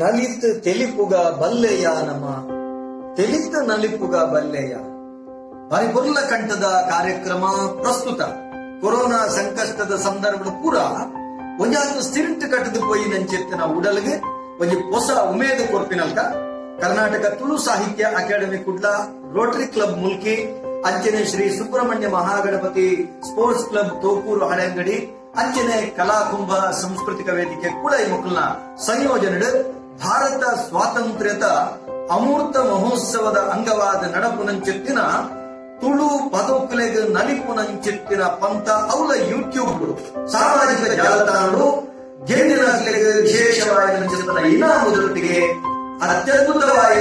ನಲಿತ್ ತೆಲಿಪುಗ ಬಲ್ಲೆಯ ನಮ ತೆಲಿತ ನಲಿಪುಗ ಬಲ್ಲೆಯ ಬಾರಿ ಕಂಠದ ಕಾರ್ಯಕ್ರಮ ಪ್ರಸ್ತುತ ಕೊರೋನಾ ಸಂಕಷ್ಟದ ಸಂದರ್ಭದ ಪೂರ ಒಂಜಾತು ಸಿರಿಂಟ್ ಕಟ್ಟದು ಪೋಯಿ ನಂಚೆತ್ತಿನ ಉಡಲ್ಗೆ ಒಂಜಿ ಹೊಸ ಉಮೇದು ಕೊರ್ಪಿನಲ್ಕ Karnataka Tulu Sahitya academy Kudla, rotary club Mulki, ಅಂಚನೆ ಶ್ರೀ ಸುಬ್ರಹ್ಮಣ್ಯ ಮಹಾಗಣಪತಿ ಸ್ಪೋರ್ಟ್ಸ್ ಕ್ಲಬ್ ತೋಕೂರು ಹಳೆಂಗಡಿ, ಅಂಚನೆ ಕಲಾಕುಂಭ ಸಾಂಸ್ಕೃತಿಕ ವೇದಿಕೆ ಕುಳೈ ಮುಕುಲ್ನ ಸಂಯೋಜನೆ ಭಾರತ ಸ್ವಾತಂತ್ರ್ಯದ ಅಮೂರ್ತ ಮಹೋತ್ಸವದ ಅಂಗವಾದ ನಡಪುನಂಚೆತ್ತಿನ ತುಳು ಪದೋಕುಲೆಗ್ ನಲಿಪುನಂಚೆತ್ತಿನ ಪಂತ ಅವಲ ಯೂಟ್ಯೂಬ್ ಸಾಮಾಜಿಕ ಜಾಲತಾಣಗಳು ಗೆಂದಿನಕ್ಲೆಗ್ ವಿಶೇಷವಾದ ಇನಾಮುದೊಟ್ಟಿಗೆ ಅತ್ಯದ್ಭುತವಾದ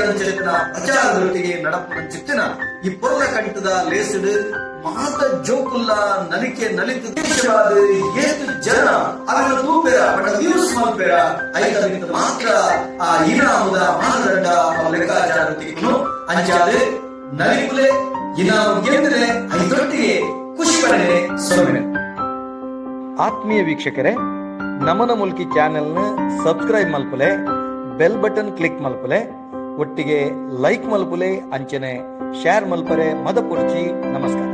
ಪ್ರಚಾರದೊಟ್ಟಿಗೆ ನಡಪುನಂಚೆತ್ತಿನ ಈ ಪೊರ್ಲ ಕಂಠದ ಲೇಸಿಡು ಮಾತ ಜೋಕುಲ್ಲ ನಲಿಕೆ ನಲಿತು ದೇಶವಾದ ಏತು ಜನ ಅವರ ತೂಪೆರ ಬಡ ವ್ಯೂಸ್ ಮಲ್ಪೆರ ಐತ ಮಾತ್ರ ಆ ಇನಾಮುದ ಮಾನದಂಡ ಲೆಕ್ಕಾಚಾರ ತಿಕ್ಕುನು ಅಂಚಾದ ನಲಿಪುಲೆ ಇನಾಮು ಗೆಂದರೆ ಐದೊಟ್ಟಿಗೆ ಖುಷಿ ಪಡೆನೆ ಸೊನ್ನೆ. ಆತ್ಮೀಯ ವೀಕ್ಷಕರೇ, ನಮನ ಮುಲ್ಕಿ ಚಾನೆಲ್ನ ಸಬ್ಸ್ಕ್ರೈಬ್ ಮಲ್ಪುಲೆ, ಬೆಲ್ ಬಟನ್ ಕ್ಲಿಕ್ ಮಲ್ಪುಲೆ, ಒಟ್ಟಿಗೆ ಲೈಕ್ ಮಲ್ಪುಲೆ, ಅಂಚನೆ ಶೇರ್ ಮಲ್ಪರೆ ಮದಪುರ್ಚಿ. ನಮಸ್ಕಾರ.